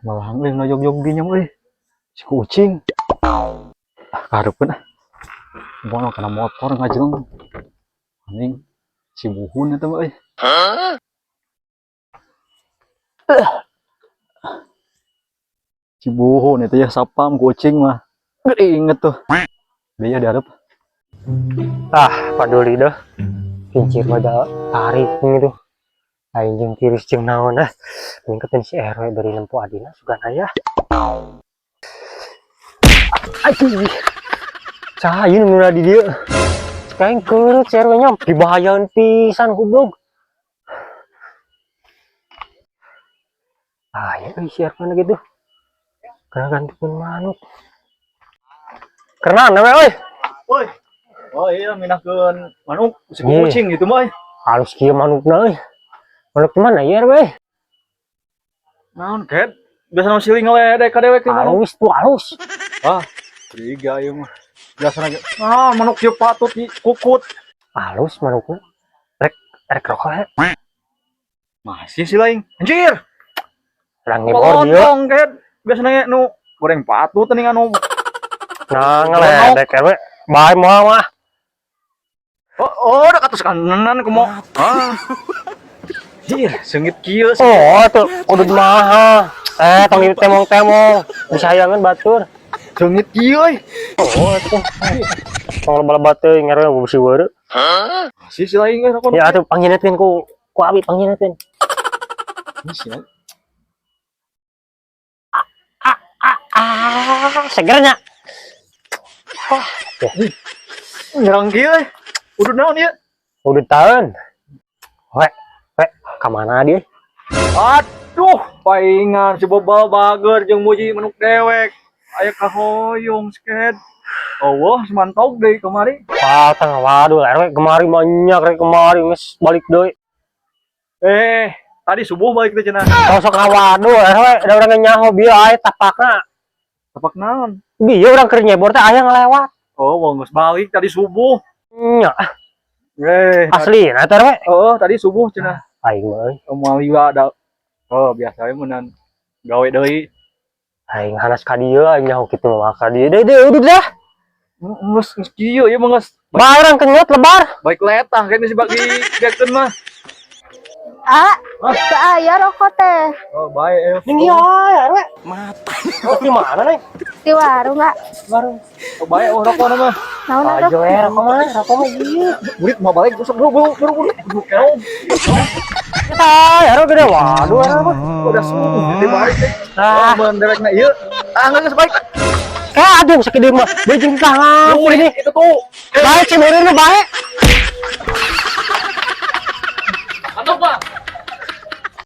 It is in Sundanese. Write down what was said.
Malah euy ngajog-jog dinya mah euy. Si kucing. Ah, kahareupeun ah. Moal kana motor ngajleng. Anjing si buhun eta mah euy. Si buhun itu ya sapam kucing mah. Gak inget tuh. Dia diharap. Ah, paduli dah. Kincir mah da tarik gitu. Aing jeung tiris jeung naon ah. Ningketin si RW beri nempo adina sugan aya. Aduh. Saha ieu nu di dieu? Kain keureup si RW nya dibahayaeun pisan goblok. Ah, ya euy si RW na gitu. Kena gantungkeun manuk. Karena we euy. Woi. Oh iya, minahkeun manuk si Iya. kucing gitu mah. Halus kieu manukna euy. Manuk di mana ya RW? Naon ket? Biasa nu siling ngeledek ka dewek teh manuk. Halus tuh halus. Ah, curiga ieu mah. Biasa lagi. Ah, manuk ieu patut di kukut. Halus manukna. Rek rek rokok ya. Masih sih lain. Anjir. Urang ngebor dia. Potong ket. Biasanya nu goreng patut nih anu. Nah, ngeledek RW. Bae moal mah. Oh, oh, udah katus kanan kumo. Ah. Anjir, seungit kieu. Oh, tuh kudu mahal. Eh, tong temong-temong. Bisa hayangan batur. Seungit kieu euy. Oh, tuh. Tong loba-loba teuing RW bisi weureu. Masih sih lain geus Ya atuh panggineutkeun ku ku abi panggineutkeun. Masih lain. Ah, segernya. Nyerang kieu euy. Udah naon ieu? Udah tahun. We, we, ka mana dia? Aduh, paingan si bobal bager jeung muji manuk dewek. Aya kahoyong sket. Oh, wah, semantau deui kemari. Wah, tengah waduh, RW kemari banyak, rek kemari geus balik deui. Eh, tadi subuh balik teh cenah. Tong sok ngawaduh, RW da urang nyaho bieu aya tapakna. Tapak naon? Bieu urang keur nyebor teh aya ngelewat. Oh, wah, geus balik tadi subuh. Nya, Eh, asli nah teh RW. Oh, tadi subuh cenah. Aing mah euy. Moal liwa da. Oh, biasa we meunang gawe deui. Aing hanas ka dieu, aing nyaho kitu mah ka dieu. Deui deui udah dah. Geus geus kieu ieu mah geus Barang kenyot lebar. baik letah kan si bagi biakeun mah. Ah, teu aya rokok teh. Oh, bae eh. Ning ieu RW. Mata. Oh, di mana neng? Di warung ah. Warung. Oh, bae oh rokok mah. Naon atuh? Ajo we rokok mah, rokok mah ieu. Murid mau balik terus buru buru buru buru. Buru keong. Ah, RW gede waduh RW mah. Udah subuh di balik teh. Ah. Oh, mun dewekna ieu. Ah, geus baik. Eh, aduh sakit mah. Dia jeung tangan Oh, ini. itu tuh. Bae cemeureun bae.